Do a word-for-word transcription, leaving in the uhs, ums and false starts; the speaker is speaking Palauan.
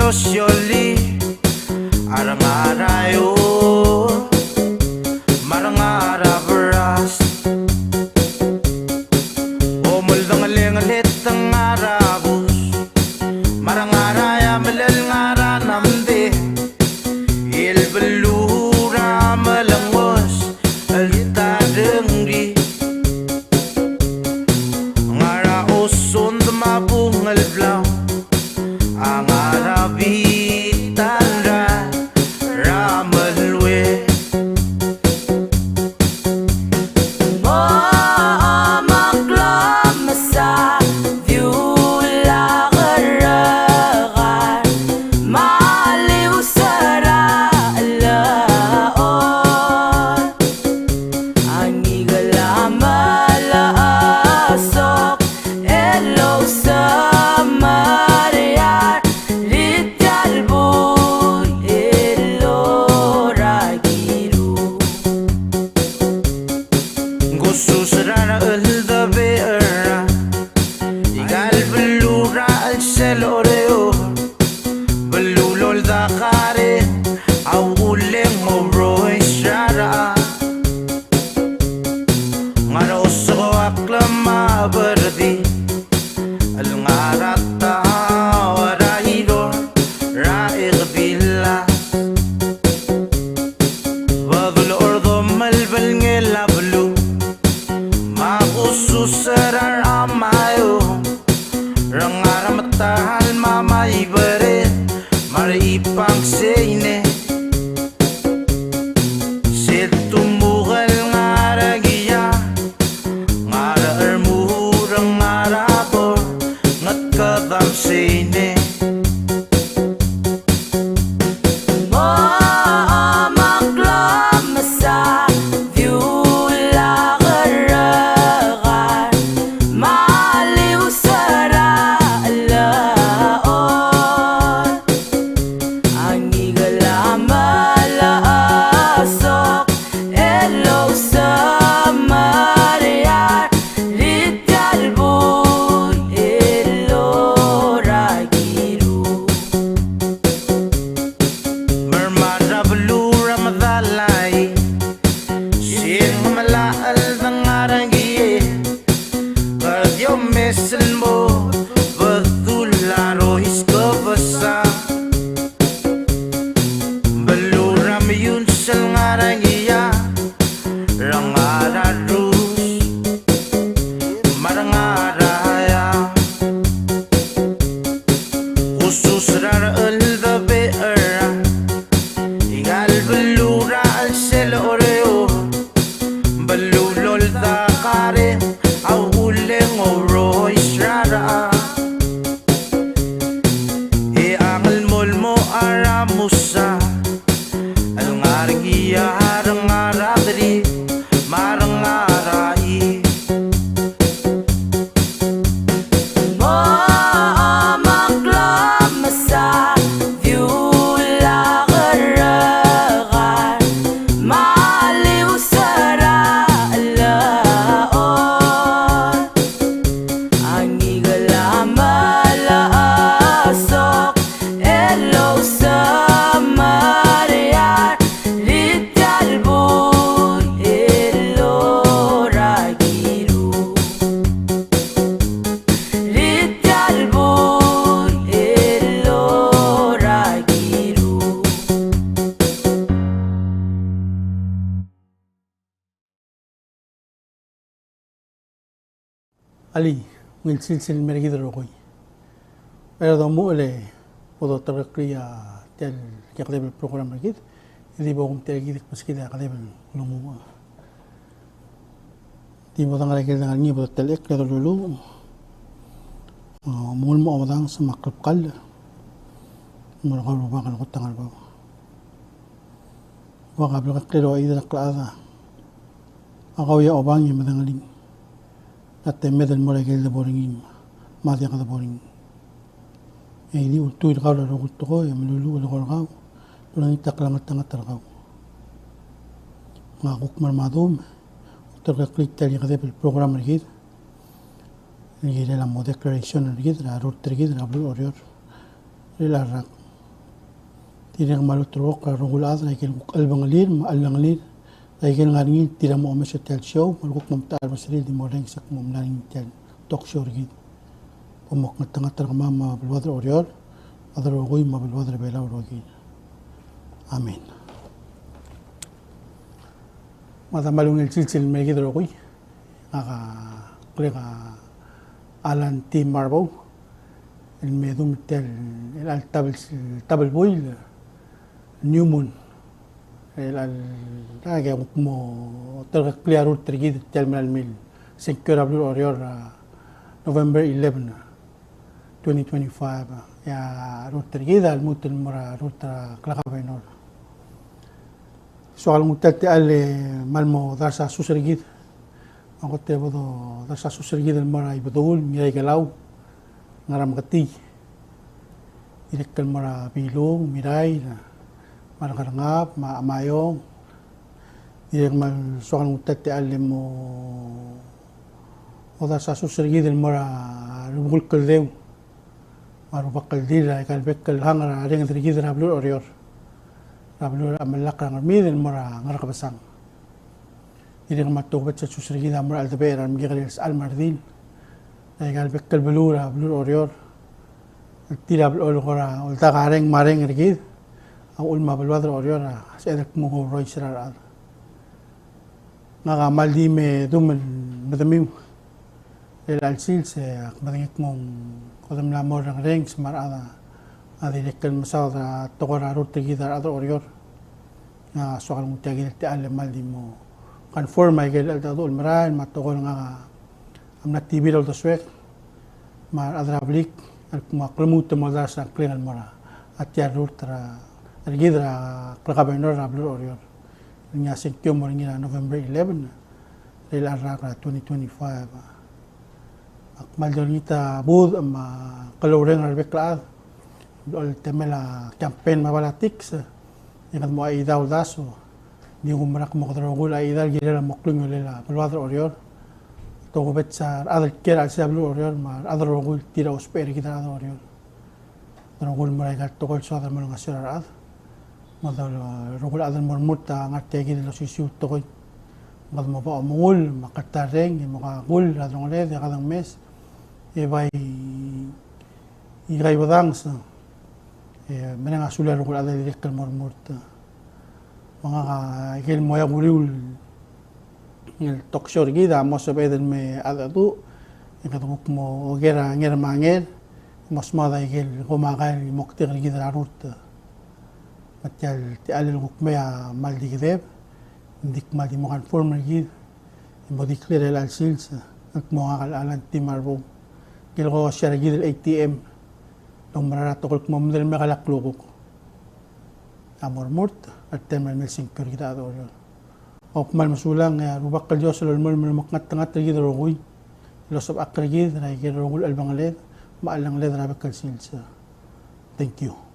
Osioli, a rengar a eou, me a rengar a beras. Omeldengelengel e te ngar a bus, me a rengar a eamelel ngar a namde. El beluu er a melengos el ta rengrir. Ngar a osond me a bung el blau, a ngar a bitar er a melue. Mo omeklomesa diu el a kerrekar, me a lius er a lechor. A ngikel a melechesok el ousemeriar, le tia el buil el orakiru. Ng kusus er a recheldebechel er a ikal beluu er a chelsel Oreor. Beluu el oldakar e a uchul e ng ourois er a rechad. Ngar a osekoakl me a berdil el ngar a taob er a Iror er a Ekedillas. Bedul ordomel belngel a beluu, me a kusus er a Rechamaeo, er a ngar a Metechal me a Maiberet, me a Rechibang Seine. Sel tumuk el ngar a Ngkiang, ngar a Chermur, ngar a Bor, Ngetkedam Seine. Mo omeklomesa diu el a kerrekar, me a lius er a lechor. A ngikel a melechesok el ousemeriar, le tia el buil el orakiru. Mermar a beluu er a Medalaii, sel ngemelachel el de ngar a Ngkiei, kede omes el mo bedul a rois kebesang. Beluu er a Meiuns el ngar a Ngkiang, er a ngar a Rus, me a rengar a Eang. Kusus er a recheldebechel er a ikal beluu er a chelsel Oreor. Beluu el oldakar e a uchul e ng ourois er a rechad. E a ngelmolem a ramusang el ngar a Ngkiang, er a ngar a Dri, me a rengar a Ii. Mo omeklomesa diu el a kerrekar, me a lius er a lechor. A ngikel a melechesok el ousemeriar, le tia el buil el orakiru. Le tia el buil el orakiru. Alii, ungil sils el mer kid el rokui. E a domuchel e bo doterkeklii a tia el kekedeb el program er kid, e di bo kumtel kid el kbeskid a kedeb el nguu. Di bo dengar a ikel dengar er ngii e bo dotelechekl e doluluuch. Mo ungil mo omedanges me a klebkall. Mo er kau el Rubak el kot er a ngalek. Ua ka blekeklii er a oidel a klechad a kauia obang e medengelii a temed el mo er a ikel debo er ngii me a diak debo er ngii. E di ultuil er kau er a rokui el tekoi e meluluuch el eko er kau el olengit a klengeltengat er kau. Ng kuk mer me a dum, ulterekokl er tia el kedeb el program er kid el kirel a mo declaration er kid er a rurt er kid er a beluu er Oreor er chelecha el rak. Dirrek el kmal olterekokl er a rokui el chad er a ikel kuk chelebengelir me a chellengelir er a ikel ngar er ngii el tir a mo omes er tia el show, me a lekuk mo omtechei er a rebeserir el di mo orrenges e kmo mla er ngii tia el talk show er kid. Bo mo klengeltengat er kemam a beluad er a Oreor, a rechad el rokui me a beluad er a Belau el rokir. Amen. Me a da kmal ungil sils el mei er kid el rokui. Ngak a, ngklek a Alan T. Marbou, el me dum tia el, el chelecha el tab el, tab el buil, New Moon. El chelecha el, a, ke kuk mo terkeklii a rurt er kid tia el merael mei el sengkio er a beluu er Oreor er a November eleven, twenty twenty-five, e a rurt er kid a lmuut el mo er a rurt er a klegabenor. Soak el nguu tia el techall el kmal mo dars a sus er kid. Me a kot e bo dars a sus er kid el mo er a Ibedul, Ngiraikelau, Ngarameketii. Dirrek el mo er a Bilung, Mirair, me a Ngerengab, me a Maiong. Dirrek el kmal soak el nguu tia el techall el mo dars a sus er kid el mo er a Rubekul Kldeu me a Rubak el Dil er aika el bek el hang er a renged er kid er a beluu er Oreor, er a beluu er a Amellak er a Ngermid el mo er a Ngerkebesang. Dirrek el kmal tokubets el sus er kid a mo er a cheldebechel er a remekekerei el sechal me a redil er aika el bek el beluu er a beluu er Oreor. El tir a blechoel el kora oldak a reng me a reng er kid a uchul me a beluad er Oreor a sebeched el kmo ourois er a rechad. Ngak a kmal di me dum el medemiu er chelecha el sils, e ak medengei el kmo ng kede mla mo orrenges me a rechad a dirrek el mesaod er a tekoi er a rurt er kid a rechad er Oreor. Ngak a soak el nguu tia kid el techall el kmal di mo confirm a ikel cheldecheduch el merael me a tekoi el ngak a mla tibir a uldesuek me a rechad er a blik el kmo ak lmuut el mo dars a ngklel el mo er a tia el rurt er a, er kid er a klegabenor er a beluu er Oreor. Ngii a sengkio a mo er ngii er a November eleven, er chelecha el rak er a twenty twenty-five. Ak kmal di olengit a budech me a keloureng er a rebek el chad el blechoel el temel a campaign me a politics, e kede mo chedal a uldasu. Di kumerang el kmo kede rokui el chedal el kirel a mo klungiolel a beluad er Oreor. Tokubets a rechad el kiei er a chelsel a beluu er Oreor me a rechad el rokui el tir a ousbech er kid a rechad er Oreor. Kede rokui el mo er aika el tekoi el soad el mo olengeseu er a rechad. Me kede rokui el chad el mo remurt a ngar tia kid el osisiu el tekoi. Me kede mo oba omengull me a kltarreng, e mo kakull er a delongeled e kadengmes, e bai ikaibedangel, e mereng a sulir a rokui el chad el dirrek el mo remurt. Me ngak a ikel mo er a uriul el talk show er kid a mo sebeched el me cheldecheduch, e kede kuk mo oker a nger me a nger, mo smaod a ikel komakai el moktek er kid er a rurt. Me tia el techall el kuk mei a kmal di kedeb, ng di kmal di mo confirm er kid, e mo declare er chelecha el sils el kmo ngak el Alan T. Marbou. Ikel ko share er kid el A T M el oumera er a tekoi el kmo medal me a klukuk a mo remurt er tia el merael mei el sengkio er kid a rechad er Oreor. Ak kmal mesulang, e a Rubak el Dios a lolemolem el omekngeltengat er kid el rokui el osebechakl er kid er a ikel rokui el chelebangeled me a chelengeled er a bek el sils. Thank you.